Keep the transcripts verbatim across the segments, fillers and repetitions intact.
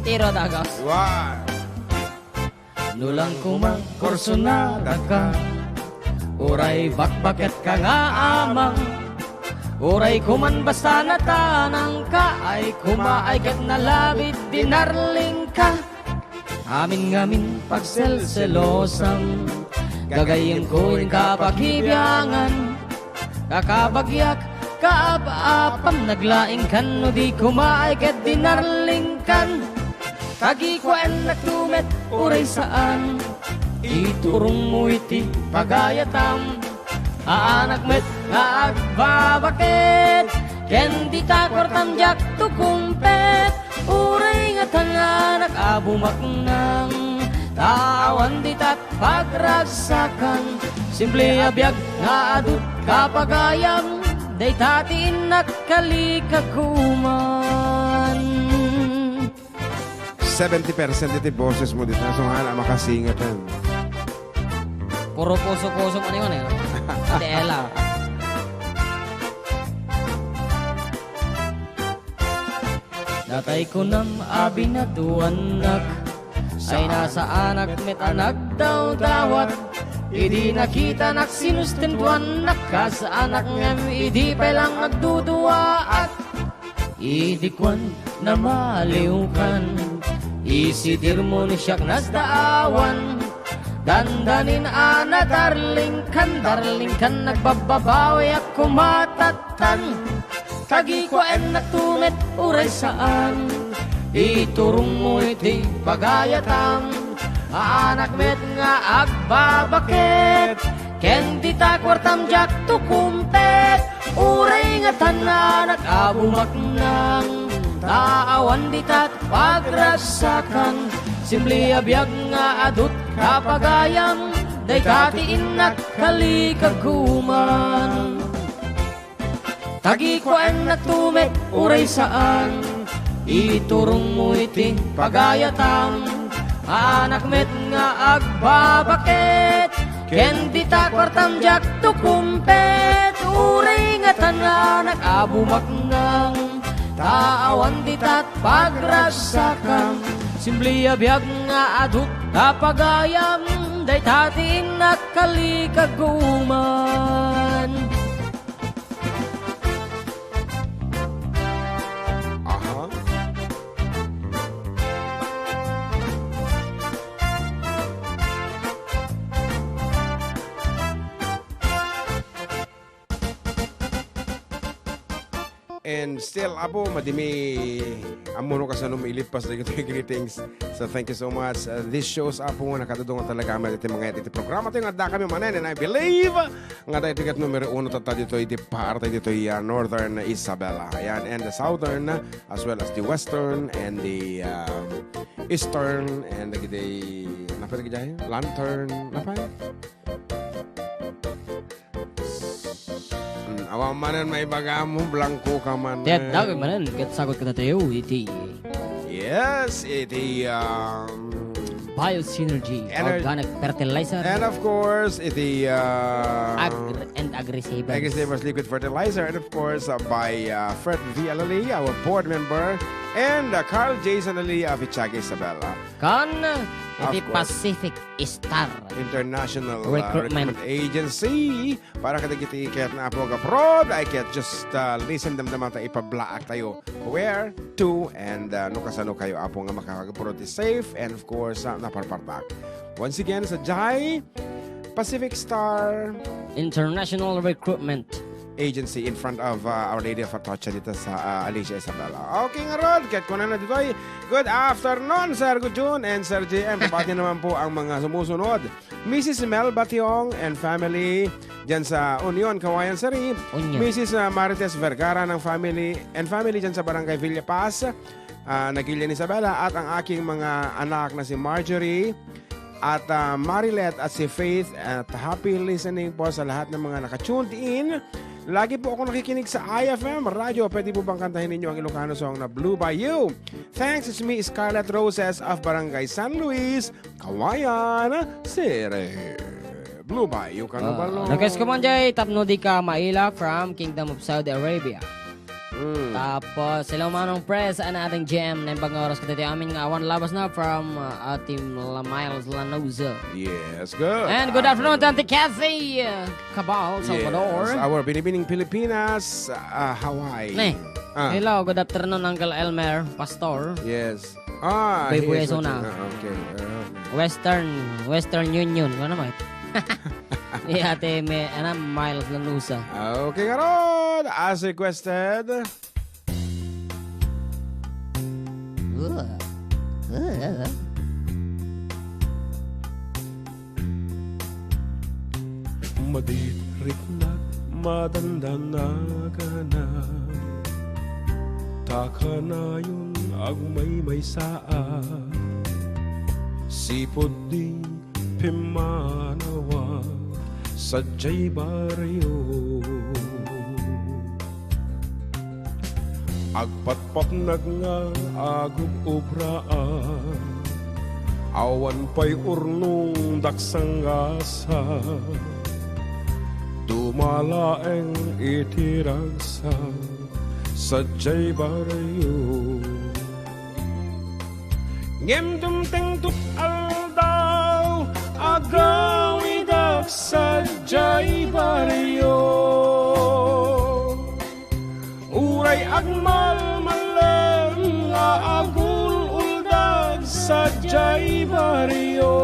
Tiro dagos. Wow! No langkuman kursunadaka, uray bakbaketka nga amang, uray kuman basta natanangka, ay kumaay ket nalabid di narlingka. Amin ngamin pagselselosam, gagayyemko inka pakibiangan. Kakabagiak, kaap-apam, naglaingkan no di kumaay ket di narlingkan. Tagikuaennakto met uray saan, iturongmo iti pagayatam. Aanak met nga agbabaket, ken dita kuartam diakto kumpet. Uray ngatan nga anak a bumaknang, ta awan ditat pagragsakan. Simple a biag nga adut kapagayam, dayta ti innak kalikaguman. Seventy percent iti boses mo dita, so nga na makasingatan. Puro puso-puso mo ni, eh. Ate Ella. Datay kunam a binaduannak, ay nasaanak met a nagdawdawat. Idi nakitanak sinustentuannak, kas anak ngem idi pay lang agduduaat. Idi kuan namaliwkan, isidirmo ni siak nasdaawan. Dandanin a nadarlingkan, darlingkan nagbababawiak kumatattan. Tagikuaennakto met uray saan, iturongmo iti pagayatam. Aanak met nga agbabaket, ken dita kuartam diakto kumpet. Uray ngatan nga anak a bumaknang, ta awan ditat pagragsakan. Simple a biag nga adut kapagayam, dayta ti innak kalikaguman. Tagikuaennakto met uray saan, iturongmo iti pagayatam. Aanak met nga agbabaket, ken dita kuartam diakto kumpet. Uray ngatan nga anak a bumaknang, ta awan ditat pagragsakan. Simple a biag nga adut kapagayam, dayta ti innak kalikaguman. Aha. And still, Apo, madimi ammo no kasano mailipas dagitoy greetings. So, thank you so much. Uh, this shows, Apo, nga nakadudungan talaga amin iti mga iti programa tayo nga adda kami manen, and I believe nga daytoy ket numero uno tatta ditoy iti parte ditoy, uh, Northern Isabela. Ayan, and the Southern, as well as the Western and the, um, Eastern, and dagiti, napay dagiti, Lantern, napay? Mm, awan manen maibaga mo, blanco ka man. Ket dagay manen, ket sagut kadatayo iti Yes, iti, um, Biosynergy Ener- Organic Fertilizer. And of course, iti, uh, Agri- and Agri-Savers. Agri-Savers Liquid Fertilizer. And of course, uh, by, uh, Fred V. Alali, our board member, and, uh, Carl Jason Ali of Itiaga, Isabela. Kan iti Of course. Pacific Star International, uh, Recruitment. Recruitment Agency. Para kadagiti kayat nga, Apo, nga abroad, ay kayat just, uh, listen, damdama ta ipablaak tayo where to and, uh, no kasano kayo, Apo, nga makakag-abroad is safe and of course, uh, naparpartak. Once again, sa Jai Pacific Star International Recruitment Agency in front of, uh, Our Lady of Atocha dito sa, uh, Alicia Isabela. Okay, ngarud, ket kunana ditoy, good afternoon, Sir Gujun and Sir J M. Pabati naman po ang mga sumusunod. Missus Mel Bationg and family dyan sa Union, Cauayan Sari. Union. Missus, ah, Marites Vergara ng family and family dyan sa Barangay Villa Paz, ah, Naguilian, Isabela, at ang aking mga anak na si Marjorie at, ah, Marilet at si Faith. At happy listening po sa lahat ng mga naka-tuned in. Lagi po ako nakikinig sa I F M Radio. Pwede po bang kantahin ninyo ang Ilocano song na Blue Bayou? Thanks, it's me, Scarlett Roses of Barangay San Luis, Cauayan Siri. Blue Bayou ka na ba, Ah, Lord? Request ko man jay, tapno di ka maila from Kingdom of Saudi Arabia. Mm. Tapos, hello, Manong Pres, and Ading Jem. Naimbag nga oras kadagiti amin nga awan labasna from, uh, Ate La-, Miles Lanosa. Yes, good. And good afternoon to Auntie Kathy, uh, Cabal, Salvador. Yes, our Binibining Pilipinas, uh, Hawaii. Ne. Ah. Hello, good afternoon, Uncle Elmer, Pastor. Yes. Ah, Baybuy, he is Zona. Watching. Ah, okay. Ah. Western, Western Union. Ano naman? Ni Ate Me-, ano, Miles Lanusa. Ah, okay, ngarud, as requested. Maditriknak, madandanaganak, ta kanayon agmaymaysaak. Sipud di pimmanawa sadiay barrio. Agpatpatnak nga agub-ubraak, awan pay urnong daksangasa. Dumalaeng iti ragsak sadiay barrio. Ngem dumteng tut aldaw, agawidak sadiay barrio. Uray agmalmalem nga agul-uldag sadiay barrio.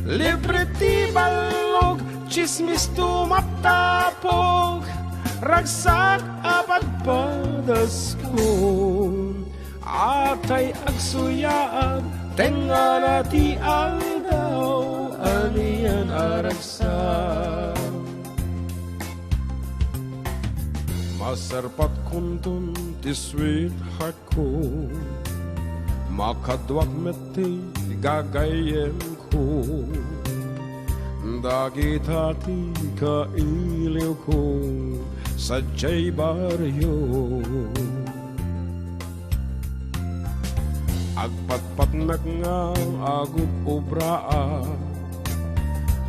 Libre ti ballog, tsismis tumaptapok, ragsak a padpadaskon. Atay agsuyaab, tengngana ti aldaw, anian a ragsak. Maserpat kunton ti sweetheart ko, makaduak met ti gagayyemko. Dagita ti kailiwko sadiay barrio. Agpatpatnak nga agub-ubraak,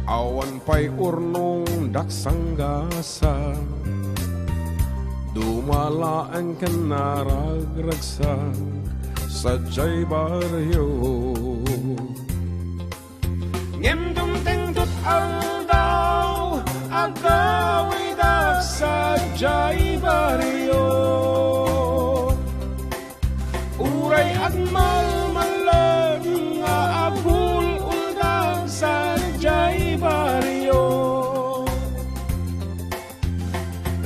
awan pay urnong daksangasa. Dumalaeng ken naragragsak sadiay barrio. Ngem dumteng tut aldaw, agawidak sadiay barrio. Uray agmalmalem nga agul-uldag sadiay barrio.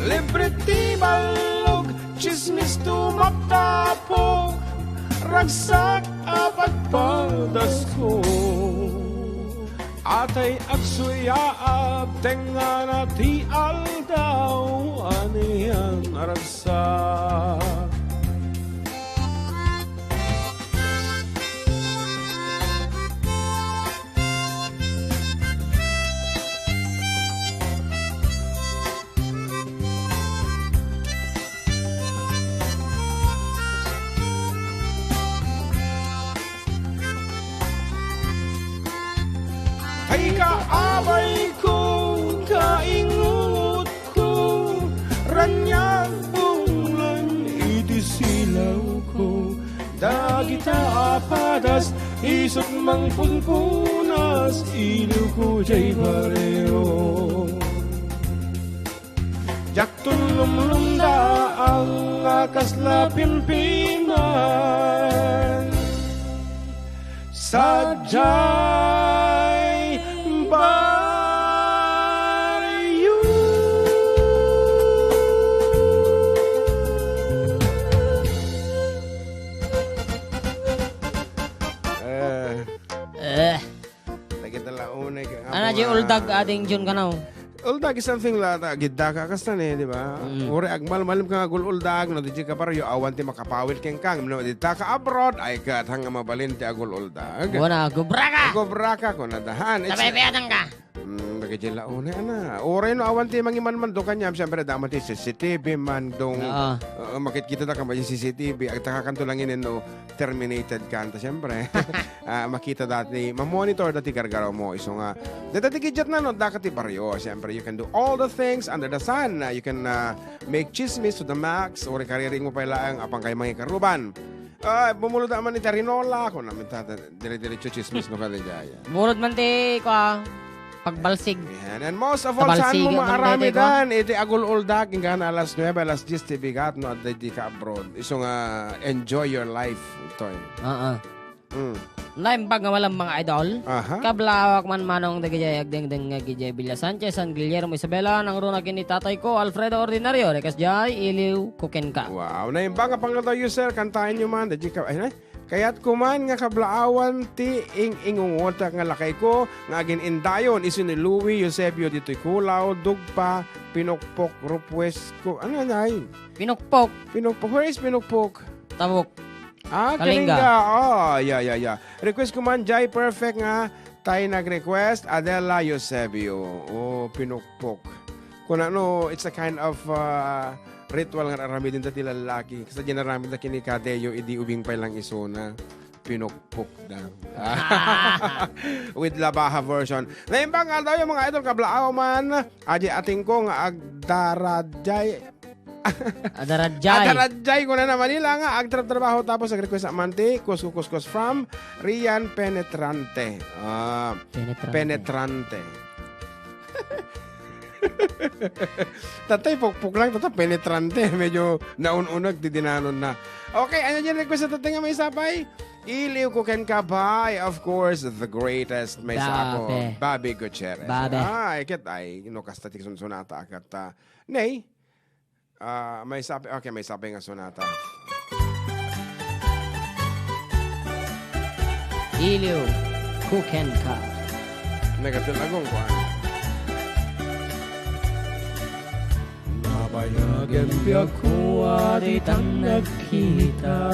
Libre ti ballog, tsismis tumaptapok, ragsak a padpadaskon. Atay agsuyaab, tengngana ti aldaw, anian a ragsak. Ay, kaabayko, kaingotko, raniag bunglen iti silawko. Dagita a padas, isut' mangpunpunas, iliwko diay barrio. Diakton lumlumdaang a kasla pimpiman sadiay barrio. Eh. Eh. Dagita la unay nga Ana, mga di uldag, ading Jun, kanaw? Uldag is something la ta, agidaka, kasta ni, di ba? Mm. Uray agmalmalim ka nga agul-uldag, no, di ka barrio, awan ti makapawil kenka, no, dita ka abroad, ay ket, nga mabalin ti agul-uldag. Wala, gubraka! Gubraka, kunadahan. It's Tabaybayadan ka. Mm, Kay diay la unay, ana. Uray no awan ti mangimanmando kaniam, siyempre, damo ti C C T V man, dong, Oo. uh, makitkita da kan C C T V, agtakakanto lang inin no terminated kanta, siyempre. Ah, makita dati, mamonitor dati gargaraw mo. Isu nga, deta ti kidjat na, no, daka ti baryo. Siyempre, you can do all the things under the sun. Ah, you can, ah, make chismis to the max. Uray kariring mo pay laeng, apan kay mangikaruban. Ah, bumulod man iti Rinola. Ako namin tata, dire-diretso chismis no kada jaya. Bumulod man ti, kwa, pagbalsig. Yan. And most of all, saan mo Tabalsigan man daytoy, maaramid kwa? Iti agul-uldak, inggan alas nuebe, alas diyes ti bigat, no, adda di ka abroad. Isu nga, enjoy your life, Toy. Oo. Mm. Naimbag nga malam, mga idol. Aha. Kablaawak man manong dagiti agdengdeng nga idiay Villa Sanchez, San Guillermo, Isabela, nangruna ken ni tatay ko, Alfredo Ordinario, request jay, Iliw Kukenka. Wow, naimbag nga pangatayo, sir. Kantaen nyo man, dagiti ka-, ay, ay, kayat ko man nga kablaawan ti ing-ingungotak nga lakay ko nga agin-indayon, isu ni Louie Eusebio ditoy Kulaw, Dugpa, Pinukpok, Rupues, ko, ano yan, ay? Pinukpok. Pinukpok. Where is Pinukpok? Tabuk. Ah, Kalinga. Kalinga. Oh, yeah, yeah, yeah. Request ko man, Jai Perfect nga, tay nag-request, Adela Eusebio. Oh, Pinukpok. Kung ano, it's a kind of, uh, ritual nga aramidin ti lalaki. Kasi ginaramid na kini Kadeo, idi ubing pay lang isuna. Pinukpok da. With Labaha version. Naimbag nga aldaw, mga idol, kablaaw man. Adi ating ko nga agdaradjay. Adaradjay. Adaradjay ko na naman nila nga agtrab-trabaho tapos nag-request naman ti Kuskus Kuskus from Rian Penetrante. Ah, Penetrante. Penetrante. Tatay, pukpok lang, tata, penetrante. Medyo naun-unag, didinanon na. Okay, ano yung request na tatay nga may sapay? Iliw Kukenka by, of course, the greatest. May sa ako, Babe. Bobby Gutierrez. Babe. Ay, ket, ay, no, kasta ti sunsunata, ket, ah, nay, Ah, may sabi, okay, may sabi nga sonata. Iliw, Kukenka. Nagapil agong kuan. Nabayag ti biagko a ditan nagkita.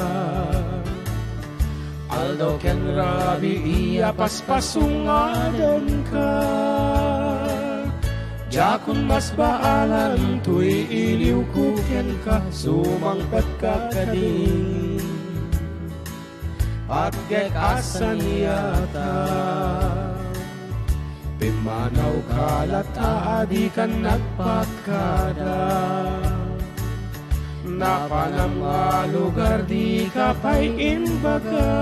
Aldaw ken rabii a paspasungadanka. Diakon masbaalan toy iliwko kenka, sumangpetka kadin. Patgek a saniata. Pimmanawka latta a dikan nagpakkada. Napanam nga lugar dika pay imbaga.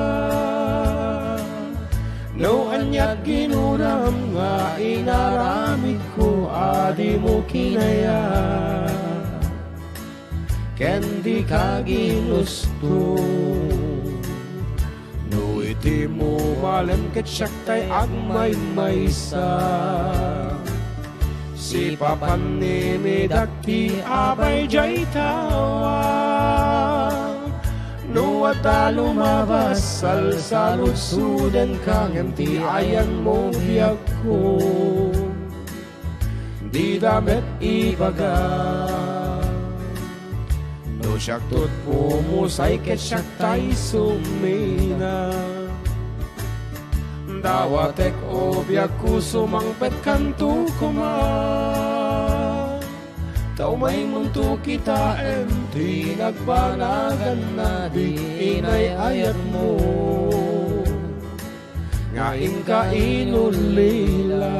No aniak ginunam nga inaramidko a dimo kinaya. Ken dika ginusto. No iti mo malem ket siak tay agmaymaysa. Sipapan ni midak ti abay jay tawa. No adda lumabas, salsaludsodenka ngem ti ayanmo biagko. Dida met ibaga. No siak tot pumusay ket siak tay sumina. Dawatek o biagko, sumangpetkanto koma. Ta umaymonto kitaem ti nagbanaganna di inay-ayatmo. Nga inka inulila.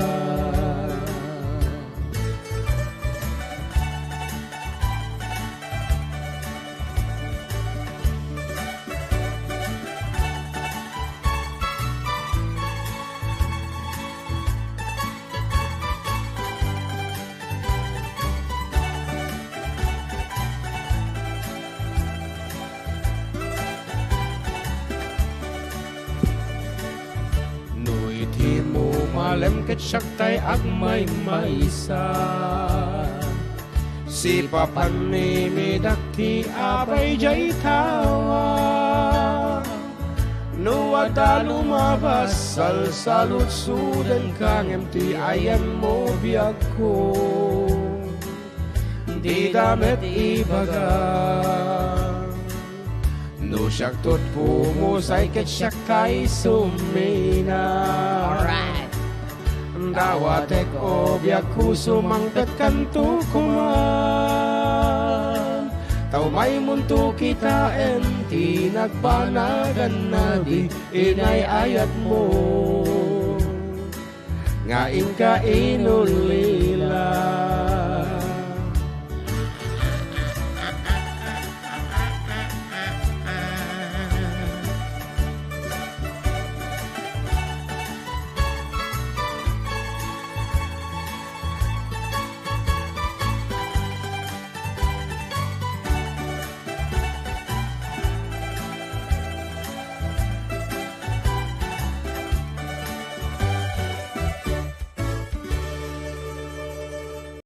No iti mo malem ket siak tay agmaymaysa. Sipapan ni midak ti apay jay tawa. No adda lumabas, salsaludsodenka ngem ti ayanmo biagko. Dida met ibaga. No siak tot pumusay ket siak tay sumina. Alright. Nawatek o biagko, sumangpetkanto koma. Ta umaymonto kitaen ti nagbanagan na di inay-ayatmo. Nga inka inuli